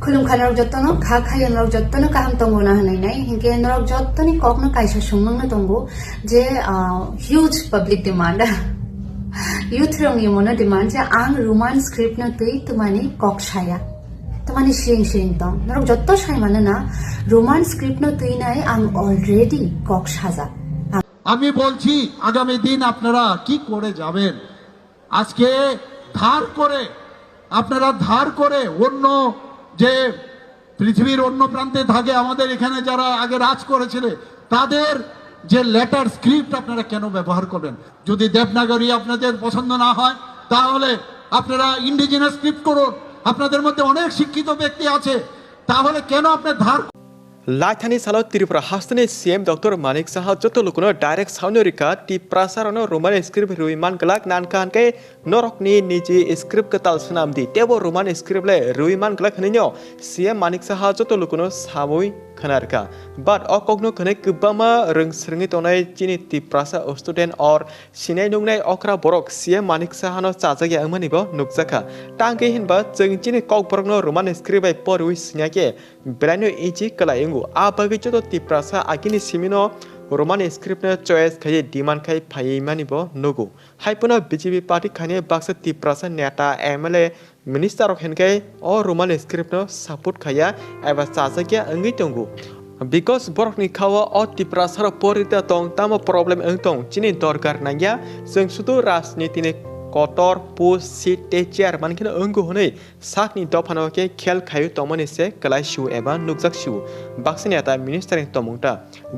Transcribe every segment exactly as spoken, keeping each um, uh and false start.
Khulumkha norok jottono, kha khayo norok jottono kaham tongo na hwnwi nai. Hinkhe norok jottoni kokno kaisa sungmungno tongo je, ah, huge public demand. Youth rokni mono demand je ang Roman script no twi twmani kok saya. Twmani siring siring tong. Norok jotto sai mano na Roman script no twi nai ang already kok saja. আমি বলছি, আগামী দিন আপনারা কি করে যাবেন? আজকে ধার করে, আপনারা ধার করে অন্য যে পৃথিবীর অন্য প্রান্তে থাকে, আমাদের এখানে যারা আগে রাজ করেছিল, তাদের যে লেটার স্ক্রিপ্ট আপনারা কেন ব্যবহার করবেন? যদি দেবনাগরী আপনাদের পছন্দ না হয়, তাহলে আপনারা ইন্ডিজিনাস স্ক্রিপ্ট করুন। আপনাদের মধ্যে অনেক শিক্ষিত ব্যক্তি আছে, তাহলে কেন আপনার ধার Laithani salo Tripura hasteni C M Doctor Manik Saha joto lukuno direct sawi rika, Tiprasa rokno Roman script rwi man glak, nankha hinkhe norokni niji script kwtal swnam di, teibo Roman script le rwi man glak hwnwino C M Manik Saha joto lukuno sawi khna rika. But o kokno khwnwi kwbangma rwng swrwngwi tongnai chini Tiprasa student or sinai nuknai okra borok C M Manik Sahano chajakya wngmani bo nukjakha. Tangwi hinba chwng chini kokborokno Roman script bai porwi swngya khe belaino easy kwlai wngo. A bagwi joto Tiprasa agini simino Roman script no choice khaiwi demand khai phaiwi mani bo nugo. Hai phano B J P party khani baksa Tiprasa neta, M L A, minister rok hinkhe o Roman script no support khaiya eba chajakya wngwi tongo. Because borokni khao o Tiprasa rok porita tong, tamo problem wng tong, chini dorkar nangya, chwng sudu rajniti ni kotor post, seat tei chair mankheno wngo hwnwi sakni dophano khe khel khaiwi tongmani se kwlai su eba nukjak su. Baksa neta minister ni tongmung ta.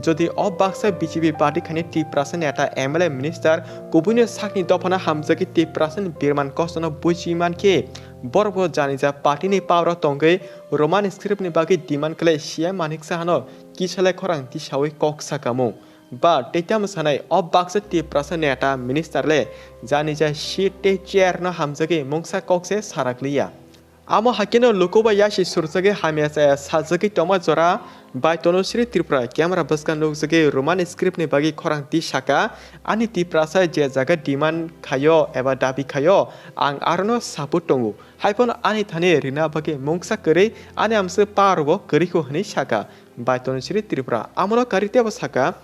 Jodi o baksa B J P party khani Tiprasa neta, M L A, minister kubuino sakni dophano hamjagwi Tiprasa ni birman kostono buji mankhe, borokbo janija party ni power o tongwi Roman script ni bagwi demand khlai C M Manik Sahano kisalai khorang tisawi kok sakamung. Ba tei tamo sanai o baksa Tiprasa neta, minister le janija seat tei chair no hamjagwi mungsa kok se sarakliya. Amo hakeno lukubai yasi surjagwi hamya chaya sajagwi tongma jora bai Tanushree Tripura camera bwskang nukjagwi Roman script ni bagwi khorang ti saka, ani Tiprasa je jaga demand khaio eba dabi khaio, ang arono support tongo. Haiphano ani thani rina bagwi mungsa kwrwi ani amswk power bo kwrwikho hwnwi saka bai Tanushree Tripura. Amono karwi teibo saka,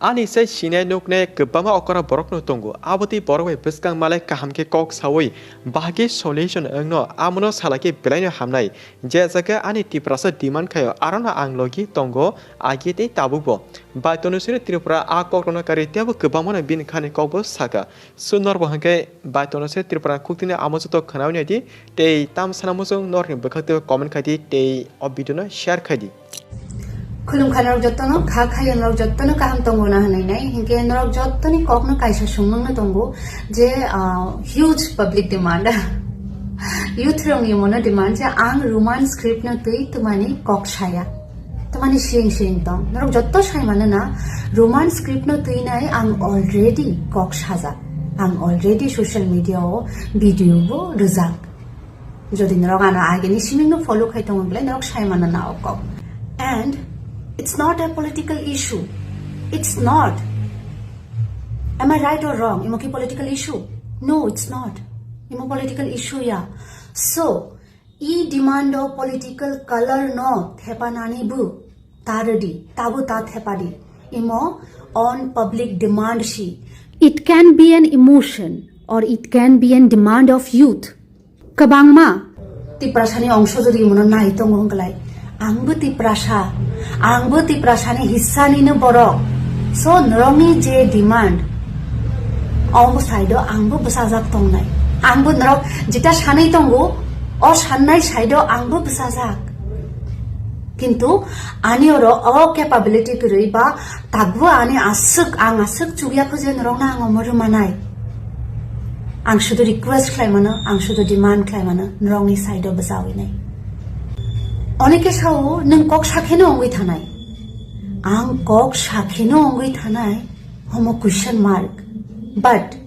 ani sai sinai nuknai kwbangma okra borokno tongo, abotwi borok bai bwskang malai kaham khe kok sawi bahai khe solution wngno, amono salai khe belaino hamnai. Je jaga ani Tiprasa demand khaio, arono ang logi tongo agi tei tabukbo. Bai Tanushree Tripura a kokrokno karwi teibo kwbangmano bini khani kokbo saka. So norbo hwnkhe bai Tanushree Tripura khuktini amo joto khnawi naidi tei tamsana muchung norni bwkhak teibo comment khaidi tei o video no share khaidi. Khulumkha norok jottono, kha khayo norok jottono kaham tongo na hwnwi nai. Hinkhe norok jottoni kokno kaisa sungmungno tongo je, ah, huge public demand. Youth rokni mono demand je ang Roman script no twi twmani kok saya. Twmani siring siring tong. Norok jotto sai mano na Roman script no twi nai ang already kok sajak. Ang already social media o video bo rwjak. Jodi norok ano agini siming no follow khai tongo bole norok sai mano na o kok. And it's not a political issue. It's not. Am I right or wrong? Imo ki political issue? No, it's not. Imo political issue ya. So, e demand o political color no thepanani bu tardi, tabu ta thepadi. Imo on public demand si. It can be an emotion or it can be an demand of youth. Kwbangma Tiprasani ongso jodi imono nai tongo wngklai. Angbo Tiprasa, angbo Tiprasani hissani no borok. So norokni je demand, obo side o angbo bwsajak tongnai. Angbo norok jeta sanai tongo, o sannai side o angbo bwsajak. Kintu ani oro o capability kwrwi ba takbo ani aswk, ang aswk chukya kho je norokno ang omo rwmanai. Ang sudu request khlai mano, ang sudu demand khlai mano, norokni side o bwchawi nai. Oneke sao nwng kok sakheno wngwi thanai. Ang kok sakheno wngwi thanai, homo question mark. But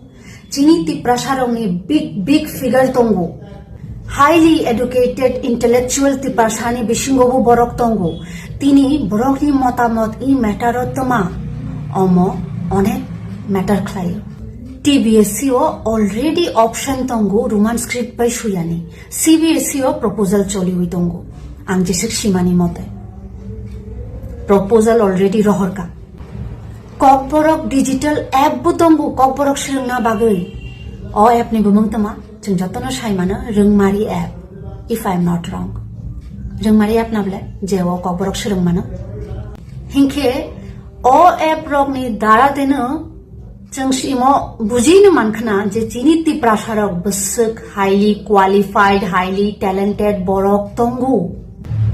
chini Tiprasarokni big, big figure tongo. Highly educated intellectual Tiprasani bisingo bo borok tongo. Tini borokni motamot e matter o twma omo onek matter khlaio. T B S C o already option tongo Roman script bai suyani. C B S C o proposal choliwi tongo. Ang jeswk simani mote proposal already rohorka. Kokborok digital app bo tongo, Kokborok swrwngna bagwi. O app ni bumung tama, chwng jotono sai mano, Rwngmari app, if I am not wrong. Rwngmari app na bole, je o Kokborok swrwng mano. Hinkhe o app rokni dara deno chwng simo bujino mankhna je chini Tiprasarok bwswk highly qualified, highly talented borok tongo.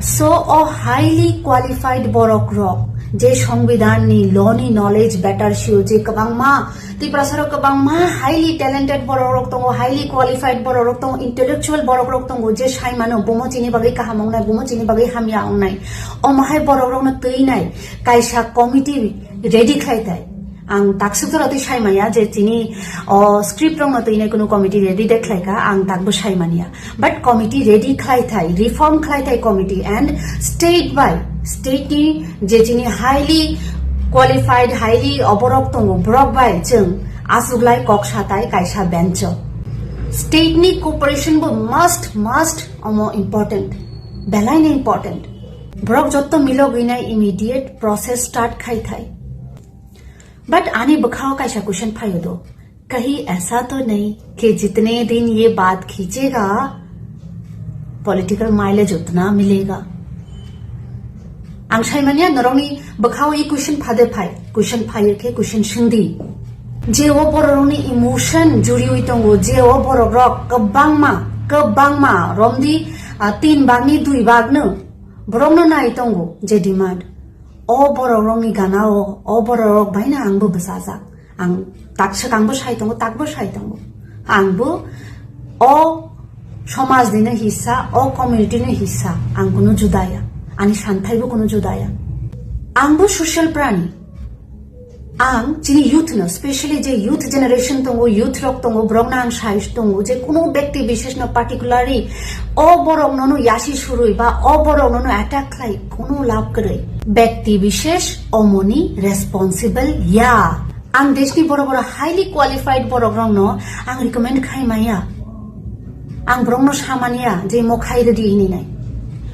So, o highly qualified borok rok je Songbidan ni law ni knowledge better sio, je kwbangma Tiprasarok kwbangma highly talented borok rok tongo, highly qualified borok rok tongo, intellectual borok rok tongo, je sai mano bumo chini bagwi kaham wngnai, bumo chini bagwi hamya wngnai. Omo hai borok rokno twinai kaisa committee ready khlai thai. Ang takswk jora twi sai maya je chini o script rokno twinai kunu committee ready de khlai kha, ang takbo sai manya. But committee ready khlai thai, reform khlai thai committee and state by state ni je chini highly qualified, highly oborok tongo, borok bai chwng achuklai kok satai kaisa bench o. State ni cooperation bo must, must omo important, belai ni important. Borok jotto milogwi nai immediate process start khai thai. But ani bwkhao kaisa question phaio do. कहीं ऐसा तो नहीं कि जितने दिन ये बात खींचेगा, political mileage उतना मिलेगा? Ang sai manya norokni bwkhao i question phade phai, question phaio khe question swngdi. Je o borokni emotion juriwi tongo, je o borok rok kwbangma, kwbangma romdi, ah, tin bagni dui bagno borokno nai tongo je demand. O borok rokni ganao, o borok rok baino angbo bwchajak. Ang takswk angbo sai tongo, takbo sai tongo. Angbo o somaj ni no hissa, o community ni hissa, ang kunu juda ya. Ani santhai bo kunu juda ya. Angbo social prani. Ang chini youth no, specially je youth generation tongo, youth rok tongo, borok no ang sai tongo, je kunu bekti bishesh no particularly o borok no no yasi surui ba o borok no no attack khlai kunu lab kwrwi. Bekti bishesh omoni responsible ya. Ang deshni boro boro highly qualified borok rokno ang recommend khai maya. Ang borokno samania je mo khai rwdi hini nai.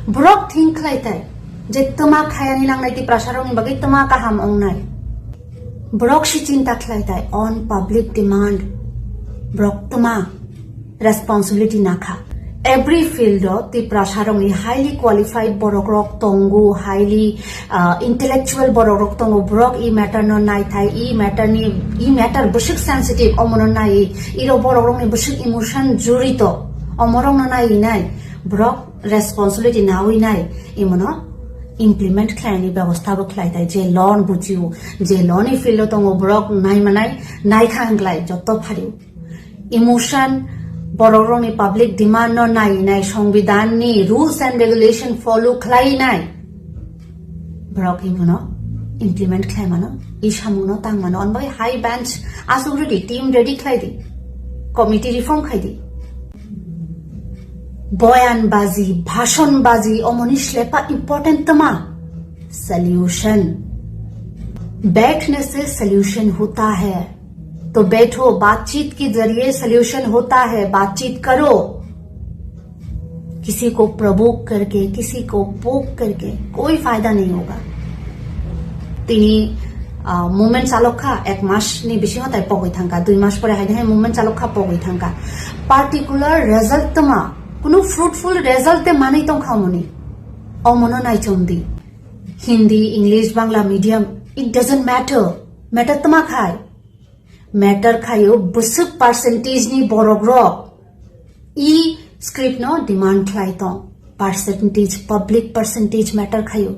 Borok think khlai tai je twma khayani nangnai Tiprasa rokni bagwi twma kaham ongnai. Borok si chinta khlai tai on public demand. Borok twma responsibility nakha. Every field o Tiprasa rokni highly qualified borok rok tongo, highly, ah, intellectual borok rok tongo, borok i matter no nai thai, i matter ni, i matter bwswk sensitive, omono nai, iro borok rokni bwswk emotion jurito, omorok no nai nai, borok responsibility nawi nai, imono implement khlaini bebosta bo khlai thai, je law bujiu, je law ni field o tongo, borok nai manai, nai kha hwnglai, jotto phariu. Emotion, borok rokni public demand no nai nai, Songbidan ni rules and regulation follow khlai nai. Borok ibono implement khlai mano, i samung no tang mano, on bai high bench asuk ready, team ready khlai di, committee reform khai di. Boyan baji, bhashon baji, omoni slepa important tama? Solution. बैठने से सॉल्यूशन होता है, तो बैठो, बातचीत के जरिए सॉल्यूशन होता है, बातचीत करो। किसी को प्रोवोक करके, किसी को पोक करके कोई फायदा नहीं होगा। Tini, ah, movement chalok kha, ek mas ni bisingo tai pogwi thangkha, dui mas pore hai hai movement chalok kha, pogwi thangkha. Particular result tma, kunu fruitful result te manwi tongkha moni. Omono naichomdi. Hindi, English, Bangla medium, it doesn't matter. Matter tma khai? Matter khaio bwswk percentage ni borok rok e script no demand khlai tong. Percentage, public percentage matter khaio.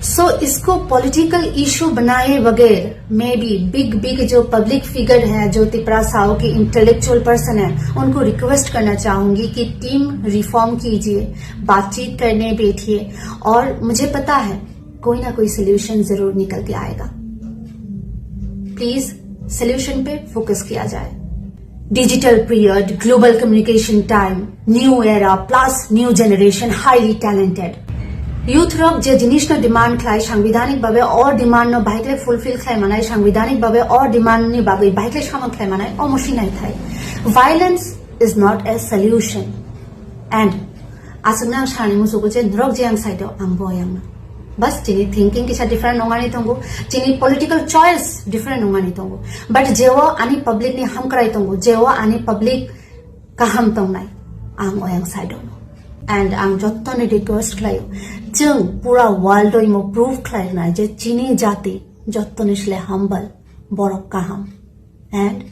So इसको political issue बनाए बगैर मैं भी big big जो public figure है, जो तिपरा साहू के intellectual person है, उनको रिक्वेस्ट करना चाहूंगी कि टीम रिफॉर्म कीजिए, बातचीत करने बैठिए। और मुझे पता है कोई ना कोई सोल्यूशन जरूर निकल के आएगा। प्लीज सोल्यूशन पे फोकस किया जाए। Digital period, global communication time, new era plus new generation highly talented. Youth rok je jinis no demand khlai, sangbidhanik bhabe o demand no bahikle fulfill khlai manai, sangbidhanik bhabe o demand ni bagwi bahikle samung khlai manai, omo sinai thai. Violence is not a solution. And Aswkno ang sani musugo je norok je ang side o ang bo yang. Bas chini thinking kisa different nongani tongo, chini political choice different nongani tongo. But jeo ani public ni hamkrai tongo, jeo ani public kaham tongnai, ang oyang side o. And ang jottoni request khlaio, chwng pura world o imo proof khlainai je chini jati jottoni sle humble, borok kaham. And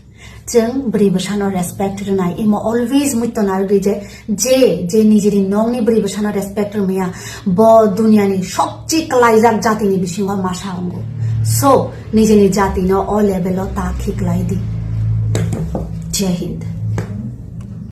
chwng bwrwi bwsano respect rwnai, imo always muiton arwi je, je, je nijini nongni bwrwi bwsano respect rwmaya, bo duniani sobchi klaijak jatini bisingo masa wngo. So, nijini jatino o level o ta khiklai di. Jai Hind.